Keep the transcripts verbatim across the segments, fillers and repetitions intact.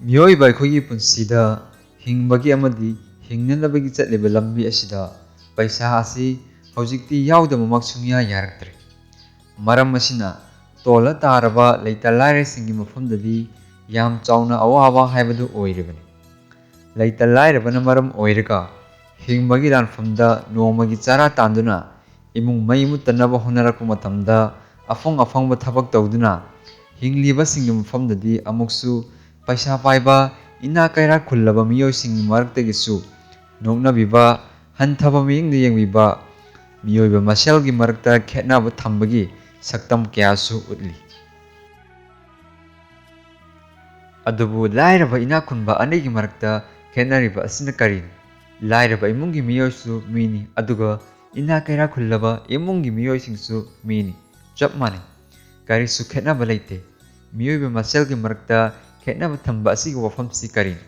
ꯃꯤꯑꯣꯏꯕ ꯑꯩꯈꯣꯏꯒꯤ ꯄꯨꯟꯁꯤꯗ ꯍꯤꯡꯕꯒꯤ ꯑꯃꯗꯤ ꯍꯤꯡꯅꯅꯕꯒꯤ ꯆꯠꯂꯤꯕ ꯂꯝꯕꯤ ꯑꯁꯤꯗ ꯄꯩꯁꯥ ꯑꯁꯤ ꯍꯧꯖꯤꯛꯇꯤ ꯌꯥꯎꯗꯕꯃꯛ ꯁꯨꯡꯌꯥ ꯌꯥꯔꯛꯇ꯭ꯔꯦ꯫ ꯃꯔꯝ ꯑꯁꯤꯅ ꯇꯣꯜꯂ ꯇꯥꯔꯕ ꯂꯩꯇ ꯂꯥꯏꯔꯁꯤꯡꯒꯤ ꯃꯐꯝꯗꯗꯤ ꯌꯥꯝ ꯆꯥꯎꯅ ꯑꯋꯥꯕ ꯍꯥꯏꯕꯗꯨ ꯑꯣꯏꯔꯤꯕꯅꯤ꯫ ꯂꯩꯇ ꯂꯥꯏꯔꯕꯅ ꯃꯔꯝ ꯑꯣꯏꯔꯒ ꯍꯤꯡꯕꯒꯤ ꯂꯥꯟꯐꯝꯗ ꯅꯣꯡꯃꯒꯤ ꯆꯔꯥ ꯇꯥꯟꯗꯨꯅ ꯏꯃꯨꯡ ꯃꯩ ꯃꯨꯠꯇꯅꯕ ꯍꯣꯠꯅꯔꯛꯄ ꯃꯇꯝꯗ ꯑꯐꯪ ꯑꯐꯪꯕ ꯊꯕꯛ ꯇꯧꯗꯨꯅ ꯍꯤꯡꯂꯤꯕꯁꯤꯡꯒꯤ ꯃꯐꯝꯗꯗꯤ ꯑꯃꯨꯛꯁꯨ ꯄꯩꯁꯥ ꯄꯥꯏꯕ, ꯏꯅꯥꯛ ꯀꯩꯔꯥꯛ ꯈꯨꯜꯂꯕ ꯃꯤꯑꯣꯏꯁꯤꯡꯒꯤ ꯃꯔꯛꯇꯒꯤꯁꯨ ꯅꯣꯛꯅꯕꯤꯕ, ꯍꯟꯊꯕ ꯃꯤꯠꯌꯦꯡꯗ ꯌꯦꯡꯕꯤꯕ, ꯃꯤꯑꯣꯏꯕ ꯃꯁꯦꯜꯒꯤ ꯃꯔꯛꯇ ꯈꯦꯠꯅꯕ ꯊꯝꯕꯒꯤ ꯁꯛꯇꯝ ꯀꯌꯥꯁꯨ ꯎꯠꯂꯤ꯫ ꯑꯗꯨꯕꯨ ꯂꯥꯏꯔꯕ ꯏꯅꯥꯛ ꯈꯨꯟꯕ ꯑꯅꯤꯒꯤ ꯃꯔꯛꯇ ꯈꯦꯠꯅꯔꯤꯕ ꯑꯁꯤꯅ ꯀꯔꯤꯅꯣ? ꯂꯥꯏꯔꯕ ꯏꯃꯨꯡꯒꯤ ꯃꯤꯑꯣꯏꯁꯨ ꯃꯤꯅꯤ, ꯑꯗꯨꯒ ꯏꯅꯥꯛ ꯀꯩꯔꯥꯛ ꯈꯨꯜꯂꯕ ꯏꯃꯨꯡꯒꯤ ꯃꯤꯑꯣꯏꯁꯤꯡꯁꯨ ꯃꯤꯅꯤ꯫ ꯆꯞ ꯃꯥꯟꯅꯩ꯫ ꯀꯔꯤꯁꯨ ꯈꯦꯠꯅꯕ ꯂꯩꯇꯦ꯫ ꯃꯤꯑꯣꯏꯕ ꯃꯁꯦꯜꯒꯤ ꯃꯔꯛꯇ ꯈꯦꯠꯅꯕ ꯊꯝꯕ ꯑꯁꯤꯒꯤ ꯋꯥꯐꯝꯁꯤ ꯀꯔꯤꯅꯣ?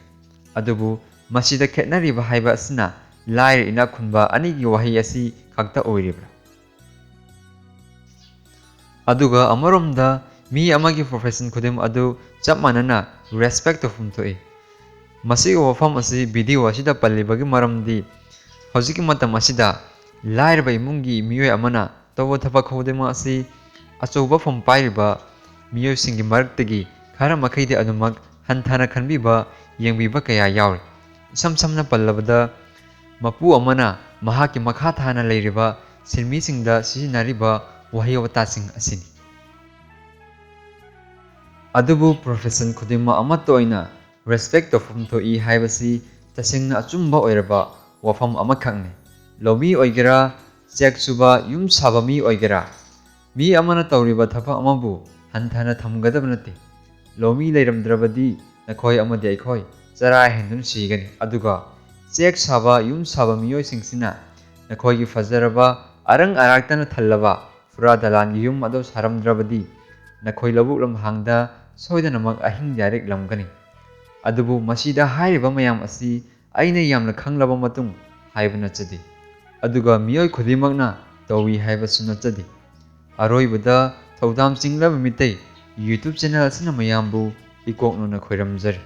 ꯑꯗꯨꯕꯨ ꯃꯁꯤꯗ ꯈꯦꯠꯅꯔꯤꯕ ꯍꯥꯏꯕ ꯑꯁꯤꯅ ꯂꯥꯏꯔ ꯏꯅꯥꯛ ꯈꯨꯟꯕ ꯑꯅꯤꯒꯤ ꯋꯥꯍꯩ ꯑꯁꯤ ꯈꯛꯇ ꯑꯣꯏꯔꯤꯕ꯭ꯔꯥ? ꯑꯗꯨꯒ ꯑꯃꯔꯣꯝꯗ ꯃꯤ ꯑꯃꯒꯤ profession ꯈꯨꯗꯤꯡꯃꯛ ꯑꯗꯨ ꯆꯞ ꯃꯥꯟꯅꯅ respect ꯇꯧꯐꯝ ꯊꯣꯛꯏ꯫ ꯃꯁꯤꯒꯤ ꯋꯥꯐꯝ ꯑꯁꯤ video ꯑꯁꯤꯗ ꯄꯜꯂꯤꯕꯒꯤ ꯃꯔꯝꯗꯤ ꯍꯧꯖꯤꯛꯀꯤ ꯃꯇꯝ ꯑꯁꯤꯗ ꯂꯥꯏꯔꯕ ꯏꯃꯨꯡꯒꯤ ꯃꯤꯑꯣꯏ ꯑꯃꯅ ꯇꯧꯕ ꯊꯕꯛ ꯈꯨꯗꯤꯡꯃꯛ ꯑꯁꯤ ꯑꯆꯧꯕ ꯐꯝ ꯄꯥꯏꯔꯤꯕ ꯃꯤꯑꯣꯏꯁꯤꯡꯒꯤ ꯃꯔꯛꯇꯒꯤ ꯈꯔ ꯃꯈꯩꯗꯤ ꯑꯗꯨꯃꯛ ꯍꯟꯊꯅ ꯈꯟꯕꯤꯕ, ꯌꯦꯡꯕꯤꯕ ꯀꯌꯥ ꯌꯥꯎꯔꯤ꯫ ꯏꯁꯝ ꯁꯝꯅ ꯄꯜꯂꯕꯗ, ꯃꯄꯨ ꯑꯃꯅ ꯃꯍꯥꯛꯀꯤ ꯃꯈꯥ ꯊꯥꯅ ꯂꯩꯔꯤꯕ ꯁꯤꯟꯃꯤꯁꯤꯡꯗ ꯁꯤꯖꯤꯟꯅꯔꯤꯕ ꯋꯥꯍꯩ ꯋꯥꯇꯥꯁꯤꯡ ꯑꯁꯤꯅꯤ꯫ ꯑꯗꯨꯕꯨ profession ꯈꯨꯗꯤꯡꯃꯛ ꯑꯃꯠꯇ ꯑꯣꯏꯅ respect ꯇꯧꯐꯝ ꯊꯣꯛꯏ ꯍꯥꯏꯕꯁꯤ ꯇꯁꯦꯡꯅ ꯑꯆꯨꯝꯕ ꯑꯣꯏꯔꯕ ꯋꯥꯐꯝ ꯑꯃꯈꯛꯅꯤ꯫ ꯂꯧꯃꯤ ꯑꯣꯏꯒꯦꯔꯥ, ꯆꯦꯛ ꯁꯨꯕ, ꯌꯨꯝ ꯁꯥꯕ ꯃꯤ ꯑꯣꯏꯒꯦꯔꯥ, ꯃꯤ ꯑꯃꯅ ꯇꯧꯔꯤꯕ ꯊꯕꯛ ꯑꯃꯕꯨ ꯍꯟꯊꯅ ꯊꯝꯒꯗꯕ ꯅꯠꯇꯦ꯫ ꯂꯧꯃꯤ ꯂꯩꯔꯝꯗ꯭ꯔꯕꯗꯤ ꯅꯈꯣꯏ ꯑꯃꯗꯤ ꯑꯩꯈꯣꯏ ꯆꯔꯥ ꯍꯦꯟꯗꯨꯅ ꯁꯤꯒꯅꯤ꯫ ꯑꯗꯨꯒ ꯆꯦꯛ ꯁꯥꯕ, ꯌꯨꯝ ꯁꯥꯕ ꯃꯤꯑꯣꯏꯁꯤꯡꯁꯤꯅ ꯅꯈꯣꯏꯒꯤ ꯐꯖꯔꯕ, ꯑꯔꯪ ꯑꯔꯥꯛꯇꯅ ꯊꯜꯂꯕ ꯐꯨꯔꯥ ꯗꯂꯥꯟꯒꯤ ꯌꯨꯝ ꯑꯗꯨ ꯁꯥꯔꯝꯗ꯭ꯔꯕꯗꯤ ꯅꯈꯣꯏ ꯂꯧꯕꯨꯛ ꯂꯝꯍꯥꯡꯗ ꯁꯣꯏꯗꯅꯃꯛ ꯑꯍꯤꯡ ꯌꯥꯔꯦꯛꯂꯝꯒꯅꯤ꯫ ꯑꯗꯨꯕꯨ ꯃꯁꯤꯗ ꯍꯥꯏꯔꯤꯕ ꯃꯌꯥꯝ ꯑꯁꯤ ꯑꯩꯅ ꯌꯥꯝꯅ ꯈꯪꯂꯕ ꯃꯇꯨꯡ ꯍꯥꯏꯕ ꯅꯠꯆꯗꯦ꯫ ꯑꯗꯨꯒ ꯃꯤꯑꯣꯏ ꯈꯨꯗꯤꯡꯃꯛꯅ ꯇꯧꯏ ꯍꯥꯏꯕꯁꯨ ꯅꯠꯆꯗꯦ꯫ ꯑꯔꯣꯏꯕꯗ ꯊꯧꯗꯥꯝ ꯆꯤꯡꯂꯕ ꯃꯤꯇꯩ YouTube channel ꯑꯁꯤꯅ ꯃꯌꯥꯝꯕꯨ ꯏꯀꯣꯛꯅꯅ ꯈꯣꯏꯔꯝꯖꯔꯤ꯫